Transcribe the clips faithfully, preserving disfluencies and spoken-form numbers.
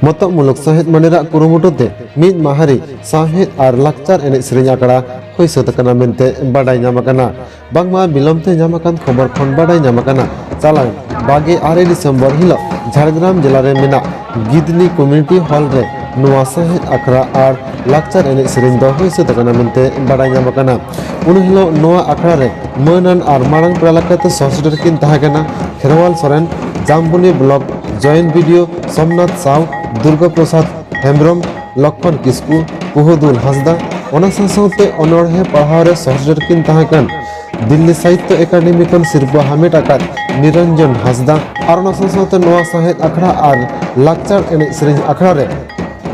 ᱢᱚᱛᱚᱜ ᱢᱩᱞᱩᱠ ᱥᱟᱶᱦᱮᱫ ᱢᱟᱹᱱᱤᱨᱟᱜ ᱠᱩᱨᱩᱢᱩᱴᱩ ᱛᱮ ᱢᱤᱫ ᱢᱟᱦᱟ ᱨᱮ ᱥᱟᱶᱦᱮᱫ ᱟᱨ ᱞᱟᱠᱪᱟᱨ ᱮᱱᱮᱡ ᱥᱮᱨᱮᱧ ᱟᱠᱷᱲᱟ ᱦᱩᱭ ᱥᱟᱹᱛ ᱟᱠᱟᱱᱟ ᱢᱮᱱᱛᱮ ᱵᱟᱰᱟᱭ ᱧᱟᱢ ᱟᱠᱟᱱᱟ᱾ ᱵᱟᱝᱢᱟ ᱵᱤᱞᱚᱢ ᱛᱮ ᱧᱟᱢ ᱟᱠᱟᱱ ᱠᱷᱚᱵᱚᱨ ᱠᱷᱚᱱ ᱵᱟᱰᱟᱭ ᱧᱟᱢ ᱟᱠᱟᱱᱟ, ᱪᱟᱞᱟᱣᱮᱱ ᱵᱟᱜᱮ ᱟᱨᱮ ᱰᱤᱥᱮᱢᱵᱚᱨ ᱦᱤᱞᱳᱜ ᱡᱷᱟᱲᱜᱨᱟᱢ ᱡᱮᱞᱟ ᱨᱮ ᱢᱮᱱᱟᱜ ᱜᱤᱫᱽᱱᱤ ᱠᱚᱢᱤᱭᱩᱱᱤᱴᱤ ᱦᱚᱞ ᱨᱮ ᱱᱚᱣᱟ ᱥᱟᱶᱦᱮᱫ ᱟᱠᱷᱲᱟ ᱟᱨ ᱞᱟᱠᱪᱟᱨ ᱮᱱᱮᱡ ᱥᱮᱨᱮᱧ ᱫᱚ ᱦᱩᱭ ᱥᱟᱹᱛ ᱟᱠᱟᱱᱟ ᱢᱮᱱᱛᱮ ᱵᱟᱰᱟᱭ ᱧᱟᱢ ᱟᱠᱟᱱᱟ᱾ ᱩᱱ ᱦᱤᱞᱳᱜ ᱱᱚᱣᱟ ᱟᱠᱷᱲᱟ ᱨᱮ ᱢᱟᱹᱱᱟᱱ ᱟᱨ ᱢᱟᱨᱟᱝ ᱯᱮᱲᱟ ᱞᱮᱠᱟᱛᱮ ᱥᱚᱦᱚᱨ ᱥᱮᱴᱮᱨ ᱠᱤᱱ ᱛᱟᱦᱮᱸ ᱠᱟᱱᱟ Kherwal Soren, Jamboni block joint B D O Somnath Sau, Durga Prasad Hembrom, ᱞᱚᱠᱠᱷᱚᱱ ᱠᱤᱥᱠᱩ, ᱯᱩᱦᱩᱫᱩᱞ ᱦᱟᱸᱥᱫᱟ, ᱚᱱᱟ ᱥᱟᱶ ᱥᱟᱶᱛᱮ ᱚᱱᱚᱬᱦᱮ ᱯᱟᱲᱦᱟᱣ ᱨᱮ ᱥᱚᱦᱚᱨ ᱥᱮᱴᱮᱨ ᱠᱤᱱ ᱛᱟᱦᱮᱸ ᱠᱟᱱ ᱫᱤᱞᱞᱤ ᱥᱟᱦᱤᱛᱛᱚ ᱮᱠᱟᱰᱮᱢᱤ ᱠᱷᱚᱱ ᱥᱤᱨᱯᱟᱹ ᱦᱟᱢᱮᱴ ᱟᱠᱟᱫ ᱱᱤᱨᱚᱧᱡᱚᱱ ᱦᱟᱸᱥᱫᱟ᱾ ᱟᱨ ᱚᱱᱟ ᱥᱟᱶ ᱥᱟᱶᱛᱮ ᱱᱚᱣᱟ ᱥᱟᱶᱦᱮᱫ ᱟᱠᱷᱲᱟ ᱟᱨ ᱞᱟᱠᱪᱟᱨ ᱮᱱᱮᱡ ᱥᱮᱨᱮᱧ ᱟᱠᱷᱲᱟ ᱨᱮ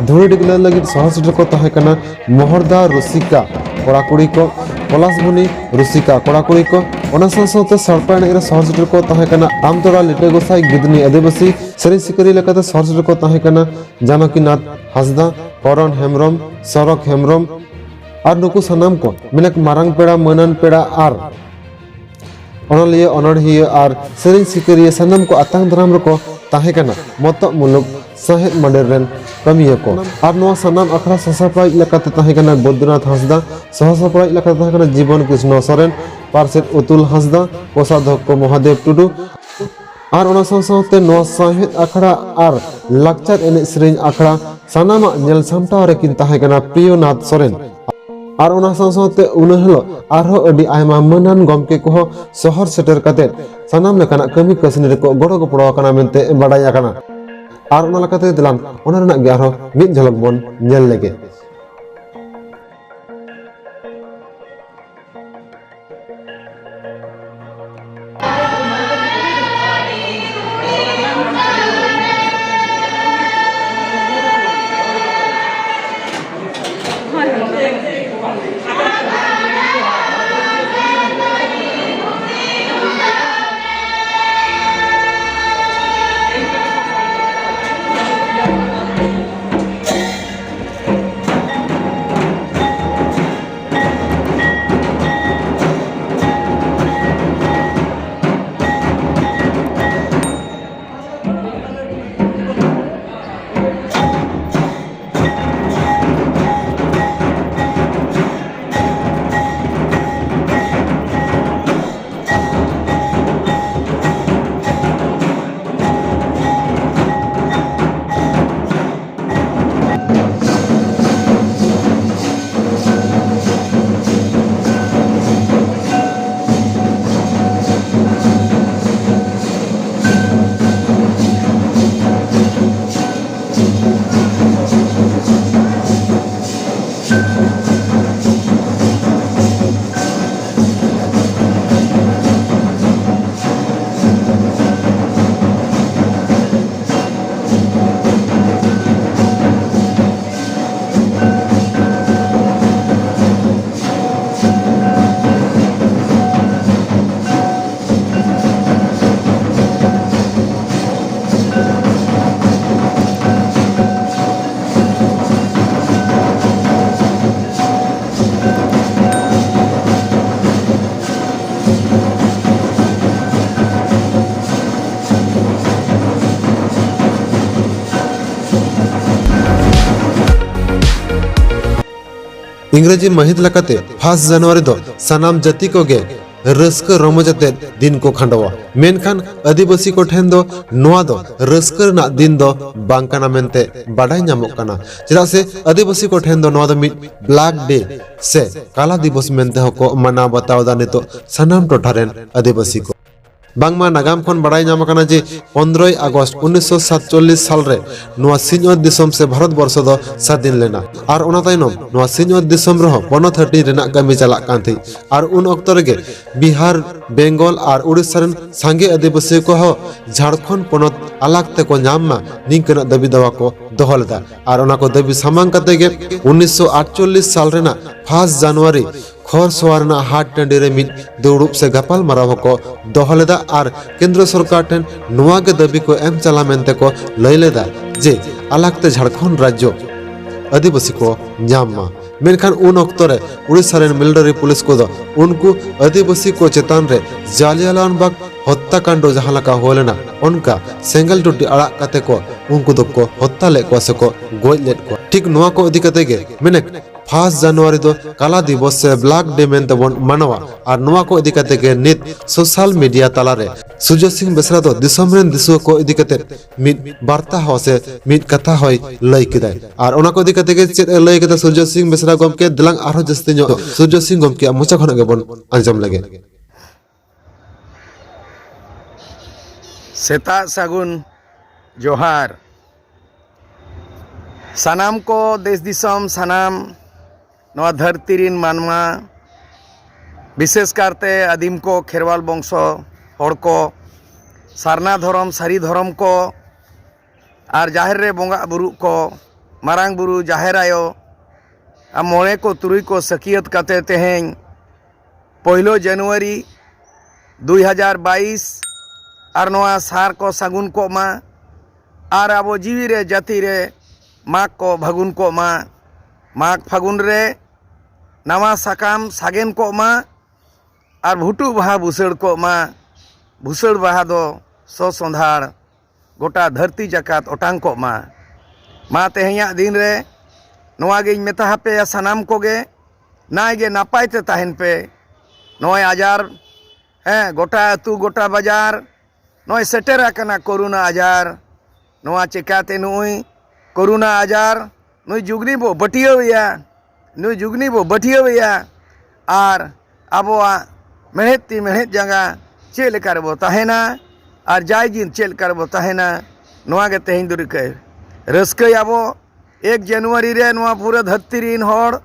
ᱫᱷᱩᱲᱤ ᱰᱤᱜᱽᱞᱟᱹᱣ ᱞᱟᱹᱜᱤᱫ ᱥᱚᱦᱚᱨ ᱥᱮᱴᱮᱨ ᱠᱚ ᱛᱟᱦᱮᱸ ᱠᱟᱱᱟ ᱢᱚᱦᱚᱨᱫᱟ ᱨᱩᱥᱤᱠᱟ ᱠᱚᱲᱟ ᱠᱩᱲᱤ ᱠᱚ, ᱯᱚᱞᱟᱥᱵᱚᱱᱤ ᱨᱩᱥᱤᱠᱟ ᱠᱚᱲᱟ ᱠᱩᱲᱤ ᱠᱚ, ᱚᱱᱟ ᱥᱟᱶ ᱥᱟᱶᱛᱮ ᱥᱟᱲᱯᱟ ᱮᱱᱮᱡ ᱨᱮ ᱥᱚᱦᱚᱨ ᱥᱮᱴᱮᱨ ᱠᱚ ᱛᱟᱦᱮᱸ ᱠᱟᱱᱟ ᱟᱢᱛᱚᱲᱟ ᱞᱤᱴᱟᱹ ᱜᱚᱸᱥᱟᱭ ᱜᱤᱫᱽᱱᱤ ᱟᱹᱫᱤᱵᱟᱹᱥᱤ, ᱥᱮᱨᱮᱧ ᱥᱤᱠᱟᱹᱨᱤᱭᱟᱹ ᱞᱮᱠᱟᱛᱮ ᱥᱚᱦᱚᱨ ᱥᱮᱴᱮᱨ ᱠᱚ ᱛᱟᱦᱮᱸ ᱠᱟᱱᱟ ᱡᱟᱱᱚᱠᱤᱱᱟᱛᱷ ᱦᱟᱸᱥᱫᱟ, ᱠᱚᱨᱚᱱ ᱦᱮᱢᱵᱨᱚᱢ, ᱥᱚᱨᱚᱠ ᱦᱮᱢᱵᱨᱚᱢ ᱟᱨ ᱱᱩᱠᱩ ᱥᱟᱱᱟᱢ ᱠᱚ ᱢᱮᱱᱟᱜ ᱢᱟᱨᱟᱝ ᱯᱮᱲᱟ, ᱢᱟᱹᱱᱟᱱ ᱯᱮᱲᱟ ᱟᱨ ᱚᱱᱚᱞᱤᱭᱟᱹ, ᱚᱱᱚᱬᱦᱤᱭᱟᱹ ᱟᱨ ᱥᱮᱨᱮᱧ ᱥᱤᱠᱟᱹᱨᱤᱭᱟᱹ ᱥᱟᱱᱟᱢ ᱠᱚ ᱟᱛᱟᱝ ᱫᱟᱨᱟᱢ ᱨᱮᱠᱚ ᱛᱟᱦᱮᱸ ᱠᱟᱱᱟ ᱢᱚᱛᱚᱜ ᱢᱩᱞᱩᱠ ᱥᱟᱶᱦᱮᱫ ᱢᱟᱹᱱᱤᱨ ᱨᱮᱱ ᱠᱟᱹᱢᱤᱭᱟᱹ ᱠᱚ᱾ ᱟᱨ ᱱᱚᱣᱟ ᱥᱟᱱᱟᱢ ᱟᱠᱷᱲᱟ ᱥᱟᱥᱟᱯᱲᱟᱣᱤᱡ ᱞᱮᱠᱟᱛᱮ ᱛᱟᱦᱮᱸ ᱠᱟᱱᱟ ᱵᱳᱭᱫᱚᱱᱟᱛᱷ ᱦᱟᱸᱥᱫᱟ, ᱥᱚᱦᱚ ᱥᱟᱯᱲᱟᱣᱤᱡ ᱞᱮᱠᱟᱛᱮ ᱛᱟᱦᱮᱸ ᱠᱟᱱᱟ ᱡᱤᱵᱚᱱ ᱠᱨᱤᱥᱱᱚ ᱥᱚᱨᱮᱱ, ᱯᱟᱨᱥᱮᱛ ᱩᱛᱩᱞ ᱦᱟᱸᱥᱫᱟ, ᱠᱳᱥᱟᱫᱷᱚᱠᱠᱚ ᱢᱚᱦᱟᱫᱮᱵ ᱴᱩᱰᱩ᱾ ᱟᱨ ᱚᱱᱟ ᱥᱟᱶ ᱥᱟᱶᱛᱮ ᱱᱚᱣᱟ ᱥᱟᱶᱦᱮᱫ ᱟᱠᱷᱲᱟ ᱟᱨ ᱞᱟᱠᱪᱟᱨ ᱮᱱᱮᱡ ᱥᱮᱨᱮᱧ ᱟᱠᱷᱲᱟ ᱥᱟᱱᱟᱢᱟᱜ ᱧᱮᱞ ᱥᱟᱢᱴᱟᱣ ᱨᱮᱠᱤᱱ ᱛᱟᱦᱮᱸ ᱠᱟᱱᱟ ᱯᱨᱤᱭᱚᱱᱟᱛᱷ ᱥᱚᱨᱮᱱ᱾ ᱟᱨ ᱚᱱᱟ ᱥᱟᱶ ᱥᱟᱶᱛᱮ ᱩᱱᱟᱹ ᱦᱤᱞᱳᱜ ᱟᱨᱦᱚᱸ ᱟᱹᱰᱤ ᱟᱭᱢᱟ ᱢᱟᱹᱱᱟᱱ ᱜᱚᱢᱠᱮ ᱠᱚᱦᱚᱸ ᱥᱚᱦᱚᱨ ᱥᱮᱴᱮᱨ ᱠᱟᱛᱮ ᱥᱟᱱᱟᱢ ᱞᱮᱠᱟᱱᱟᱜ ᱠᱟᱹᱢᱤ ᱠᱟᱹᱥᱱᱤ ᱨᱮᱠᱚ ᱜᱚᱲᱚ ᱜᱚᱯᱚᱲᱚ ᱟᱠᱟᱱᱟ ᱢᱮᱱᱛᱮ ᱵᱟᱰᱟᱭ ᱟᱠᱟᱱᱟ᱾ ᱟᱨ ᱚᱱᱟ ᱞᱮᱠᱟᱛᱮ ᱫᱮᱞᱟᱱ ᱚᱱᱟ ᱨᱮᱱᱟᱜ ᱜᱮ ᱟᱨᱦᱚᱸ ᱢᱤᱫ ᱡᱷᱚᱞᱚᱠ ᱵᱚᱱ ᱧᱮᱞ ᱞᱮᱜᱮ᱾ ᱤᱝᱨᱮᱡᱤ ᱢᱟᱹᱦᱤᱛ ᱞᱮᱠᱟᱛᱮ ᱯᱷᱟᱥᱴ ᱡᱟᱱᱩᱣᱟᱨᱤ ᱫᱚ ᱥᱟᱱᱟᱢ ᱡᱟᱹᱛᱤ ᱠᱚᱜᱮ ᱨᱟᱹᱥᱠᱟᱹ ᱨᱚᱢᱚᱡᱽ ᱟᱛᱮ ᱫᱤᱱ ᱠᱚ ᱠᱷᱟᱸᱰᱟᱣᱟ᱾ ᱢᱮᱱᱠᱷᱟᱱ ᱟᱹᱫᱤᱵᱟᱹᱥᱤ ᱠᱚ ᱴᱷᱮᱱ ᱫᱚ ᱱᱚᱣᱟ ᱫᱚ ᱨᱟᱹᱥᱠᱟᱹ ᱨᱮᱱᱟᱜ ᱫᱤᱱ ᱫᱚ ᱵᱟᱝ ᱠᱟᱱᱟ ᱢᱮᱱᱛᱮ ᱵᱟᱰᱟᱭ ᱧᱟᱢᱚᱜ ᱠᱟᱱᱟ᱾ ᱪᱮᱫᱟᱜ ᱥᱮ ᱟᱹᱫᱤᱵᱟᱹᱥᱤ ᱠᱚ ᱴᱷᱮᱱ ᱫᱚ ᱱᱚᱣᱟ ᱫᱚ ᱢᱤᱫ ᱵᱞᱮᱠ ᱰᱮ ᱥᱮ ᱠᱟᱞᱟ ᱫᱤᱵᱚᱥ ᱢᱮᱱᱛᱮ ᱦᱚᱸᱠᱚ ᱢᱟᱱᱟᱣ ᱵᱟᱛᱟᱣ ᱮᱫᱟ ᱱᱤᱛᱚᱜ ᱥᱟᱱᱟᱢ ᱴᱚᱴᱷᱟ ᱨᱮᱱ ᱟᱹᱫᱤᱵᱟᱹᱥᱤ ᱠᱚ᱾ ᱵᱟᱝᱢᱟ ᱱᱟᱜᱟᱢ ᱠᱷᱚᱱ ᱵᱟᱲᱟᱭ ᱧᱟᱢ ᱟᱠᱟᱱᱟ ᱡᱮ ᱯᱚᱱᱨᱚᱭ ᱟᱜᱚᱥᱴ ᱩᱱᱤᱥᱥᱚ ᱥᱟᱛᱪᱚᱞᱞᱤᱥ ᱥᱟᱞ ᱨᱮ ᱱᱚᱣᱟ ᱥᱤᱧᱚᱛ ᱫᱤᱥᱚᱢ ᱥᱮ ᱵᱷᱟᱨᱚᱛ ᱵᱚᱨᱥᱚ ᱫᱚ ᱥᱟᱹᱫᱷᱤᱱ ᱞᱮᱱᱟ᱾ ᱟᱨ ᱚᱱᱟ ᱛᱟᱭᱱᱚᱢ ᱱᱚᱣᱟ ᱥᱤᱧᱚᱛ ᱫᱤᱥᱚᱢ ᱨᱮᱦᱚᱸ ᱯᱚᱱᱚᱛ ᱦᱟᱹᱴᱤᱧ ᱨᱮᱱᱟᱜ ᱠᱟᱹᱢᱤ ᱪᱟᱞᱟᱜ ᱠᱟᱱ ᱛᱟᱦᱮᱸᱫ᱾ ᱟᱨ ᱩᱱ ᱚᱠᱛᱚ ᱨᱮᱜᱮ ᱵᱤᱦᱟᱨ, ᱵᱮᱝᱜᱚᱞ ᱟᱨ ᱩᱲᱤᱥᱥᱟ ᱨᱮᱱ ᱥᱟᱸᱜᱮ ᱟᱹᱫᱤᱵᱟᱹᱥᱤ ᱠᱚᱦᱚᱸ ᱡᱷᱟᱲᱠᱷᱚᱸᱰ ᱯᱚᱱᱚᱛ ᱟᱞᱟᱜᱽ ᱛᱮᱠᱚ ᱧᱟᱢ ᱢᱟ, ᱱᱤᱝᱠᱟᱹᱱᱟᱜ ᱫᱟᱹᱵᱤ ᱫᱟᱣᱟ ᱠᱚ ᱫᱚᱦᱚ ᱞᱮᱫᱟ᱾ ᱟᱨ ᱚᱱᱟ ᱠᱚ ᱫᱟᱹᱵᱤ ᱥᱟᱢᱟᱝ ᱠᱟᱛᱮ ᱜᱮ ᱩᱱᱤᱥᱥᱚ ᱟᱴᱪᱚᱞᱞᱤᱥ ᱥᱟᱞ ᱨᱮᱱᱟᱜ ᱯᱷᱟᱥᱴ ᱡᱟᱱᱩᱣᱟᱨᱤ ᱠᱷᱚᱨᱥᱚᱣᱟ ᱨᱮᱱᱟᱜ ᱦᱟᱴ ᱴᱟᱺᱰᱤ ᱨᱮ ᱢᱤᱫ ᱫᱩᱲᱩᱵ ᱥᱮ ᱜᱟᱯᱟᱞ ᱢᱟᱨᱟᱣ ᱦᱚᱸᱠᱚ ᱫᱚᱦᱚ ᱞᱮᱫᱟ᱾ ᱟᱨ ᱠᱮᱱᱫᱨᱚ ᱥᱚᱨᱠᱟᱨ ᱴᱷᱮᱱ ᱱᱚᱣᱟ ᱜᱮ ᱫᱟᱹᱵᱤ ᱠᱚ ᱮᱢ ᱪᱟᱞᱟ ᱢᱮᱱᱛᱮ ᱠᱚ ᱞᱟᱹᱭ ᱞᱮᱫᱟ ᱡᱮ ᱟᱞᱟᱜᱽ ᱛᱮ ᱡᱷᱟᱲᱠᱷᱚᱸᱰ ᱨᱟᱡᱽᱡᱚ ᱟᱹᱫᱤᱵᱟᱹᱥᱤ ᱠᱚ ᱧᱟᱢ ᱢᱟ᱾ ᱢᱮᱱᱠᱷᱟᱱ ᱩᱱ ᱚᱠᱛᱚ ᱨᱮ ᱩᱲᱤᱥᱥᱟ ᱨᱮᱱ ᱢᱤᱞᱤᱴᱟᱨᱤ ᱯᱩᱞᱤᱥ ᱠᱚᱫᱚ ᱩᱱᱠᱩ ᱟᱹᱫᱤᱵᱟᱹᱥᱤ ᱠᱚ ᱪᱮᱛᱟᱱ ᱨᱮ ᱡᱟᱞᱤᱭᱟᱱᱣᱟᱞᱟᱵᱟᱜᱽ ᱦᱚᱛᱛᱟᱠᱟᱱᱰ ᱡᱟᱦᱟᱸ ᱞᱮᱠᱟ ᱦᱩᱭ ᱞᱮᱱᱟ, ᱚᱱᱠᱟ ᱥᱮᱸᱜᱮᱞ ᱴᱩᱴᱤ ᱟᱲᱟᱜ ᱠᱟᱛᱮ ᱠᱚ ᱩᱱᱠᱩ ᱫᱚᱠᱚ ᱦᱚᱛᱛᱟ ᱞᱮᱫ ᱠᱚᱣᱟ ᱥᱮᱠᱚ ᱜᱚᱡ ᱞᱮᱫ ᱠᱚᱣᱟ᱾ ᱴᱷᱤᱠ ᱱᱚᱣᱟ ᱠᱚ ᱤᱫᱤ ᱠᱟᱛᱮ ᱜᱮ ᱢᱮᱱᱮᱠ ᱯᱷᱟᱥᱴ ᱡᱟᱱᱩᱣᱟᱨᱤ ᱫᱚ ᱠᱟᱞᱟ ᱫᱤᱵᱚᱥ ᱥᱮ ᱵᱞᱮᱠ ᱰᱮ ᱢᱮᱱᱛᱮ ᱵᱚᱱ ᱢᱟᱱᱟᱣᱟ᱾ ᱟᱨ ᱱᱚᱣᱟ ᱠᱚ ᱤᱫᱤ ᱠᱟᱛᱮ ᱜᱮ ᱱᱤᱛ ᱥᱳᱥᱟᱞ ᱢᱤᱰᱤᱭᱟ ᱛᱟᱞᱟᱨᱮ ᱥᱩᱨᱡᱚ ᱥᱤᱝ ᱵᱮᱥᱨᱟ ᱫᱚ ᱫᱤᱥᱚᱢ ᱨᱮᱱ ᱫᱤᱥᱩᱣᱟᱹ ᱠᱚ ᱤᱫᱤ ᱠᱟᱛᱮ ᱢᱤᱫ ᱵᱟᱨᱛᱟ ᱦᱚᱸ ᱥᱮ ᱢᱤᱫ ᱠᱟᱛᱷᱟ ᱦᱚᱸᱭ ᱞᱟᱹᱭ ᱠᱮᱫᱟᱭ᱾ ᱟᱨ ᱚᱱᱟ ᱠᱚ ᱤᱫᱤ ᱠᱟᱛᱮ ᱜᱮ ᱪᱮᱫ ᱮ ᱞᱟᱹᱭ ᱠᱮᱫᱟ ᱥᱩᱨᱡᱚ ᱥᱤᱝ ᱵᱮᱥᱨᱟ ᱜᱚᱢᱠᱮ, ᱫᱮᱞᱟᱝ ᱟᱨᱦᱚᱸ ᱡᱟᱹᱥᱛᱤ ᱧᱚᱜ ᱥᱩᱨᱡᱚ ᱥᱤᱝ ᱜᱚᱢᱠᱮᱭᱟᱜ ᱢᱚᱪᱟ ᱠᱷᱚᱱᱟᱜ ᱜᱮᱵᱚᱱ ᱟᱸᱡᱚᱢ ᱞᱮᱜᱮ᱾ ᱥᱮᱛᱟᱜ ᱥᱟᱹᱜᱩᱱ ᱡᱚᱦᱟᱨ᱾ ᱥᱟᱱᱟᱢ ᱠᱚ ᱫᱮᱥ ᱫᱤᱥᱚᱢ, ᱥᱟᱱᱟᱢ ᱱᱚᱣᱟ ᱫᱷᱟᱹᱨᱛᱤ ᱨᱤᱱ ᱢᱟᱱᱣᱟ, ᱵᱤᱥᱮᱥ ᱠᱟᱨᱛᱮ ᱟᱹᱫᱤᱢ ᱠᱚ, ᱠᱷᱮᱨᱣᱟᱞ ᱵᱚᱝᱥᱚ ᱦᱚᱲ ᱠᱚ, ᱥᱟᱨᱱᱟ ᱫᱷᱚᱨᱚᱢ, ᱥᱟᱹᱨᱤ ᱫᱷᱚᱨᱚᱢ ᱠᱚ, ᱟᱨ ᱡᱟᱦᱮᱨ ᱨᱮ ᱵᱚᱸᱜᱟ ᱵᱩᱨᱩᱜ ᱠᱚ, ᱢᱟᱨᱟᱝ ᱵᱩᱨᱩ, ᱡᱟᱦᱮᱨ ᱟᱭᱳ, ᱟᱨ ᱢᱚᱬᱮ ᱠᱚ ᱛᱩᱨᱩᱭ ᱠᱚ ᱥᱟᱹᱠᱷᱤᱭᱟᱹᱛ ᱠᱟᱛᱮ ᱛᱮᱦᱮᱧ ᱯᱳᱭᱞᱳ ᱡᱟᱱᱩᱣᱟᱨᱤ ᱫᱩᱭ ᱦᱟᱡᱟᱨ ᱵᱟᱭᱤᱥ ᱟᱨ ᱱᱚᱣᱟ ᱥᱟᱨ ᱠᱚ ᱥᱟᱹᱜᱩᱱ ᱠᱚᱜ ᱢᱟ, ᱟᱨ ᱟᱵᱚ ᱡᱤᱣᱤ ᱨᱮ ᱡᱟᱹᱛᱤ ᱨᱮ ᱢᱟᱜᱽ ᱠᱚ ᱯᱷᱟᱹᱜᱩᱱ ᱠᱚᱜ ᱢᱟ, ᱢᱟᱜᱽ ᱯᱷᱟᱹᱜᱩᱱ ᱨᱮ ᱱᱟᱣᱟ ᱥᱟᱠᱟᱢ ᱥᱟᱜᱮᱱ ᱠᱚᱜ ᱢᱟ, ᱟᱨ ᱵᱷᱩᱴᱩᱜ ᱵᱟᱦᱟ ᱵᱩᱥᱟᱹᱲ ᱠᱚᱜ ᱢᱟ, ᱵᱩᱥᱟᱹᱲ ᱵᱟᱦᱟ ᱫᱚ ᱥᱚ ᱥᱚᱸᱫᱷᱟᱲ ᱜᱚᱴᱟ ᱫᱷᱟᱹᱨᱛᱤ ᱡᱟᱠᱟᱛ ᱚᱴᱟᱝ ᱠᱚᱜ ᱢᱟ᱾ ᱢᱟ ᱛᱮᱦᱮᱧᱟᱜ ᱫᱤᱱ ᱨᱮ ᱱᱚᱣᱟ ᱜᱤᱧ ᱢᱮᱛᱟ ᱦᱟᱯᱮᱭᱟ ᱥᱟᱱᱟᱢ ᱠᱚᱜᱮ, ᱱᱟᱭ ᱜᱮ ᱱᱟᱯᱟᱭ ᱛᱮ ᱛᱟᱦᱮᱱ ᱯᱮ᱾ ᱱᱚᱜᱼᱚᱭ ᱟᱡᱟᱨ, ᱦᱮᱸ, ᱜᱚᱴᱟ ᱟᱹᱛᱩ, ᱜᱚᱴᱟ ᱵᱟᱡᱟᱨ, ᱱᱚᱜᱼᱚᱭ ᱥᱮᱴᱮᱨ ᱟᱠᱟᱱᱟ ᱠᱳᱨᱳᱱᱟ ᱟᱡᱟᱨ᱾ ᱱᱚᱣᱟ ᱪᱮᱠᱟᱛᱮ ᱱᱩᱭ ᱠᱳᱨᱳᱱᱟ ᱟᱡᱟᱨ, ᱱᱩᱭ ᱡᱩᱜᱽᱱᱤ ᱵᱚ ᱵᱟᱹᱴᱤᱭᱟᱹᱣ ᱮᱭᱟ, ᱱᱩᱭ ᱡᱩᱜᱽᱱᱤ ᱵᱚ ᱵᱟᱹᱴᱤᱭᱟᱹᱣ ᱮᱭᱟ᱾ ᱟᱨ ᱟᱵᱚᱣᱟᱜ ᱢᱮᱬᱦᱮᱫ ᱛᱤ ᱢᱮᱬᱦᱮᱫ ᱡᱟᱸᱜᱟ ᱪᱮᱫ ᱞᱮᱠᱟ ᱨᱮᱵᱚ ᱛᱟᱦᱮᱱᱟ, ᱟᱨ ᱡᱟᱭ ᱡᱤᱱ ᱪᱮᱫ ᱞᱮᱠᱟ ᱨᱮᱵᱚ ᱛᱟᱦᱮᱱᱟ, ᱱᱚᱣᱟ ᱜᱮ ᱛᱮᱦᱮᱧ ᱫᱚ ᱨᱤᱠᱟᱹᱭ᱾ ᱨᱟᱹᱥᱠᱟᱹᱭᱟᱵᱚ ᱮᱠ ᱡᱟᱱᱩᱣᱟᱨᱤ ᱨᱮ ᱱᱚᱣᱟ ᱯᱩᱨᱟᱹ ᱫᱷᱟᱹᱨᱛᱤ ᱨᱤᱱ ᱦᱚᱲ,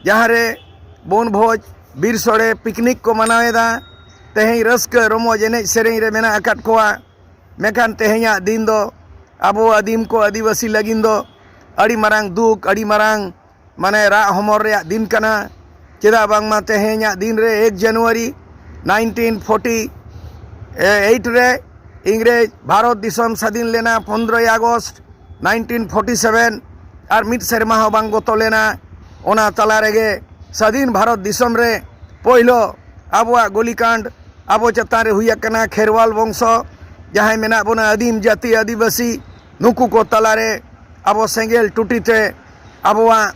ᱡᱟᱦᱟᱸ ᱨᱮ ᱵᱚᱱ ᱵᱷᱚᱡᱽ, ᱵᱤᱨ ᱥᱚᱲᱮ, ᱯᱤᱠᱱᱤᱠ ᱠᱚ ᱢᱟᱱᱟᱣᱮᱫᱟ᱾ ᱛᱮᱦᱮᱧ ᱨᱟᱹᱥᱠᱟᱹ ᱨᱚᱢᱚᱡᱽ ᱮᱱᱮᱡ ᱥᱮᱨᱮᱧ ᱨᱮ ᱢᱮᱱᱟᱜ ᱟᱠᱟᱫ ᱠᱚᱣᱟ᱾ ᱢᱮᱱᱠᱷᱟᱱ ᱛᱮᱦᱮᱧᱟᱜ ᱫᱤᱱ ᱫᱚ ᱟᱵᱚ ᱟᱹᱫᱤᱢ ᱠᱚ ᱟᱹᱫᱤᱵᱟᱹᱥᱤ ᱞᱟᱹᱜᱤᱫ ᱫᱚ ᱟᱹᱰᱤ ᱢᱟᱨᱟᱝ ᱫᱩᱠ, ᱟᱹᱰᱤ ᱢᱟᱨᱟᱝ, ᱢᱟᱱᱮ, ᱨᱟᱜ ᱦᱚᱢᱚᱨ ᱨᱮᱭᱟᱜ ᱫᱤᱱ ᱠᱟᱱᱟ᱾ ᱪᱮᱫᱟᱜ ᱵᱟᱝᱢᱟ ᱛᱮᱦᱮᱧᱟᱜ ᱫᱤᱱ ᱨᱮ ᱮᱠ ᱡᱟᱱᱩᱣᱟᱨᱤ ᱱᱟᱭᱤᱱᱴᱤᱱ ᱯᱷᱳᱨᱴᱤ ᱮᱭᱤᱴ ᱨᱮ ᱤᱝᱨᱮᱡᱽ ᱵᱷᱟᱨᱚᱛ ᱫᱤᱥᱚᱢ ᱥᱟᱹᱫᱷᱤᱱ ᱞᱮᱱᱟ, ᱯᱚᱱᱫᱽᱨᱚᱭ ᱟᱜᱚᱥᱴ ᱱᱟᱭᱤᱱᱴᱤᱱ ᱯᱷᱳᱨᱴᱤ ᱥᱮᱵᱷᱮᱱ, ᱟᱨ ᱢᱤᱫ ᱥᱮᱨᱢᱟ ᱦᱚᱸ ᱵᱟᱝ ᱜᱚᱛᱚ ᱞᱮᱱᱟ᱾ ᱚᱱᱟ ᱛᱟᱞᱟ ᱨᱮᱜᱮ ᱥᱟᱹᱫᱷᱤᱱ ᱵᱷᱟᱨᱚᱛ ᱫᱤᱥᱚᱢ ᱨᱮ ᱯᱳᱭᱞᱳ ᱟᱵᱚᱣᱟᱜ ᱜᱩᱞᱤᱠᱟᱸᱰ ᱟᱵᱚ ᱪᱮᱛᱟᱱ ᱨᱮ ᱦᱩᱭ ᱟᱠᱟᱱᱟ᱾ ᱠᱷᱮᱨᱣᱟᱞ ᱵᱚᱝᱥᱚ ᱡᱟᱦᱟᱸᱭ ᱢᱮᱱᱟᱜ ᱵᱚᱱᱟ, ᱟᱹᱫᱤᱢ ᱡᱟᱹᱛᱤ ᱟᱹᱫᱤᱵᱟᱹᱥᱤ, ᱱᱩᱠᱩ ᱠᱚ ᱛᱟᱞᱟᱨᱮ ᱟᱵᱚ ᱥᱮᱸᱜᱮᱞ ᱴᱩᱴᱤ ᱛᱮ ᱟᱵᱚᱣᱟᱜ,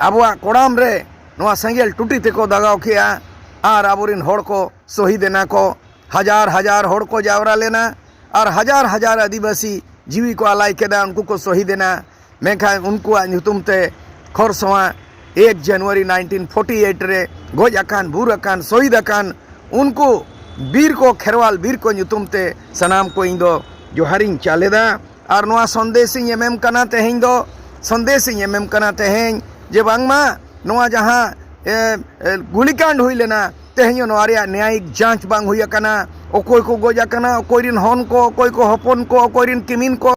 ᱟᱵᱚᱣᱟᱜ ᱠᱚᱲᱟᱢ ᱨᱮ ᱱᱚᱣᱟ ᱥᱮᱸᱜᱮᱞ ᱴᱩᱴᱤ ᱛᱮᱠᱚ ᱫᱟᱜᱟᱣ ᱠᱮᱜᱼᱟ᱾ ᱟᱨ ᱟᱵᱚᱨᱮᱱ ᱦᱚᱲ ᱠᱚ ᱥᱚᱦᱤᱫ ᱮᱱᱟ ᱠᱚ, ᱦᱟᱡᱟᱨ ᱦᱟᱡᱟᱨ ᱦᱚᱲ ᱠᱚ ᱡᱟᱣᱨᱟ ᱞᱮᱱᱟ, ᱟᱨ ᱦᱟᱡᱟᱨ ᱦᱟᱡᱟᱨ ᱟᱹᱫᱤᱵᱟᱹᱥᱤ ᱡᱤᱣᱤ ᱠᱚ ᱟᱞᱟᱭ ᱠᱮᱫᱟ, ᱩᱱᱠᱩ ᱠᱚ ᱥᱚᱦᱤᱫ ᱮᱱᱟ᱾ ᱢᱮᱱᱠᱷᱟᱱ ᱩᱱᱠᱩᱣᱟᱜ ᱧᱩᱛᱩᱢ ᱛᱮ ᱠᱷᱚᱨᱥᱚᱶᱟ ᱮᱠ ᱡᱟᱱᱩᱣᱟᱨᱤ ᱱᱟᱭᱤᱱᱴᱤᱱ ᱯᱷᱳᱨᱴᱤ ᱮᱭᱤᱴ ᱨᱮ ᱜᱚᱡ ᱟᱠᱟᱱ, ᱵᱩᱨ ᱟᱠᱟᱱ, ᱥᱚᱦᱤᱫ ᱟᱠᱟᱱ ᱩᱱᱠᱩ ᱵᱤᱨ ᱠᱚ, ᱠᱷᱮᱨᱣᱟᱞ ᱵᱤᱨ ᱠᱚ ᱧᱩᱛᱩᱢ ᱛᱮ ᱥᱟᱱᱟᱢ ᱠᱚ ᱤᱧ ᱫᱚ ᱡᱚᱦᱟᱨᱤᱧ ᱪᱟᱞ ᱮᱫᱟ᱾ ᱟᱨ ᱱᱚᱣᱟ ᱥᱚᱱᱫᱮᱥ ᱤᱧ ᱮᱢᱮᱢ ᱠᱟᱱᱟ ᱛᱮᱦᱮᱧ ᱫᱚ, ᱥᱚᱱᱫᱮᱥ ᱤᱧ ᱮᱢᱮᱢ ᱠᱟᱱᱟ ᱛᱮᱦᱮᱧ, ᱡᱮ ᱵᱟᱝᱢᱟ ᱱᱚᱣᱟ ᱡᱟᱦᱟᱸ, ᱮ, ᱮ, ᱜᱩᱞᱤᱠᱟᱸᱰ ᱦᱩᱭ ᱞᱮᱱᱟ, ᱛᱮᱦᱮᱧ ᱦᱚᱸ ᱱᱚᱣᱟ ᱨᱮᱭᱟᱜ ᱱᱮᱭᱟᱭᱤᱠ ᱡᱟᱸᱪ ᱵᱟᱝ ᱦᱩᱭ ᱟᱠᱟᱱᱟ᱾ ᱚᱠᱚᱭ ᱠᱚ ᱜᱚᱡ ᱟᱠᱟᱱᱟ, ᱚᱠᱚᱭ ᱨᱮᱱ ᱦᱚᱱ ᱠᱚ, ᱚᱠᱚᱭ ᱠᱚ ᱦᱚᱯᱚᱱ ᱠᱚ, ᱚᱠᱚᱭ ᱨᱮᱱ ᱠᱤᱢᱤᱱ ᱠᱚ,